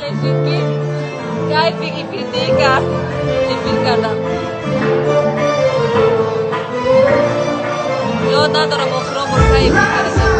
Шуд ки кайфи эфирдиҳӣ кард, эфир кардам. Ёд надорам охирон бор кай эфир кардам.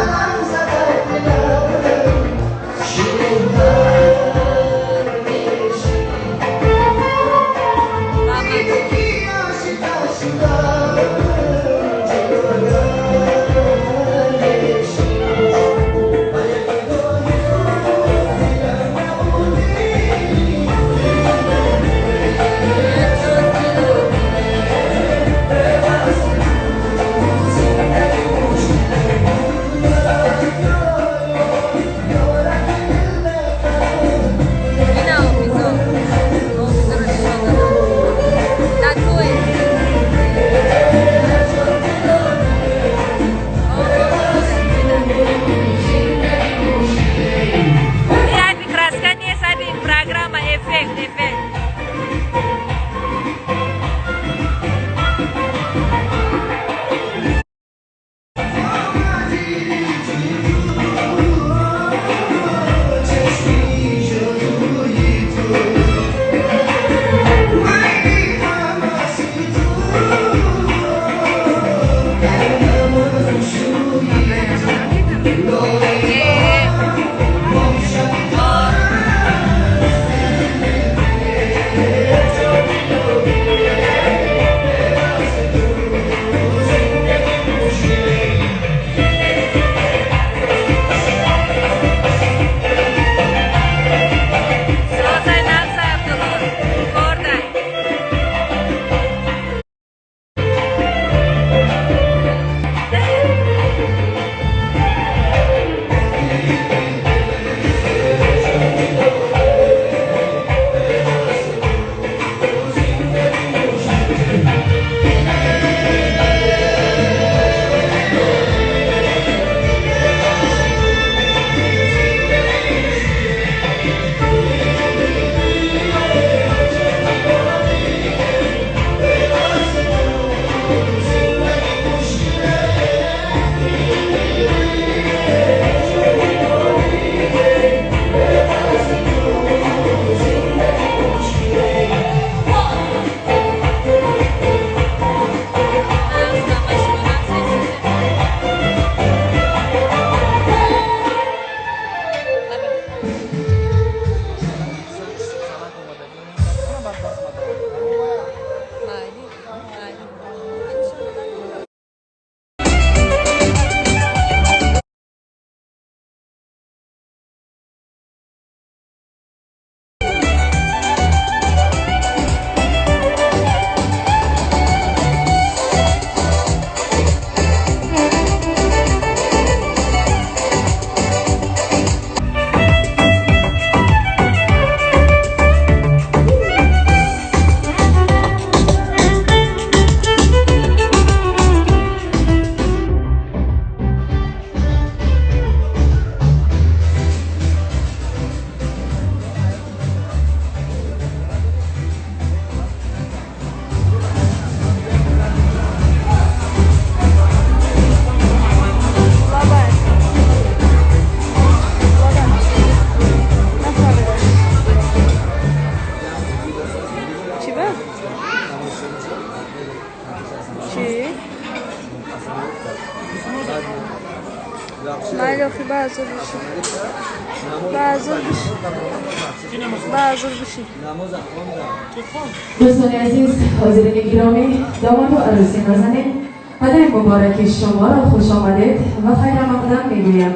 دوستان عزیز، حاضرین گرامی، داماد و عروسی نازنین، پدر مبارک شما را خوش آمدید و خیر مقدم میگویم.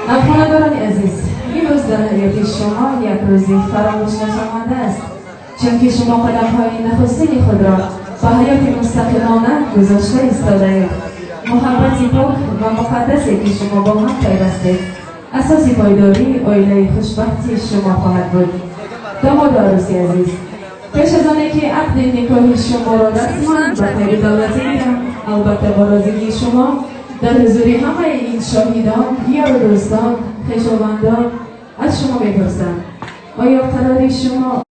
خانه‌داران عزیز، این روز در حیات شما یک روز فراموش نشونده است، چون که شما قدم‌های نخستین خود را به حیات مستقلانه گذاشته ایستاده‌اید. محبت پاک و مقدسی که شما با هم پیوستید اساس پایداری عائله خوشبختی شما خواهد بود. داماد و عروسی عزیز، پیش از آنکه عقد نکاح شما را رسما به خیر دولتی میدم، البته با رضایت شما در حضور همه این شاهدان، یار و دوستان، خویشاوندان از شما میپرسم آیا قرار شما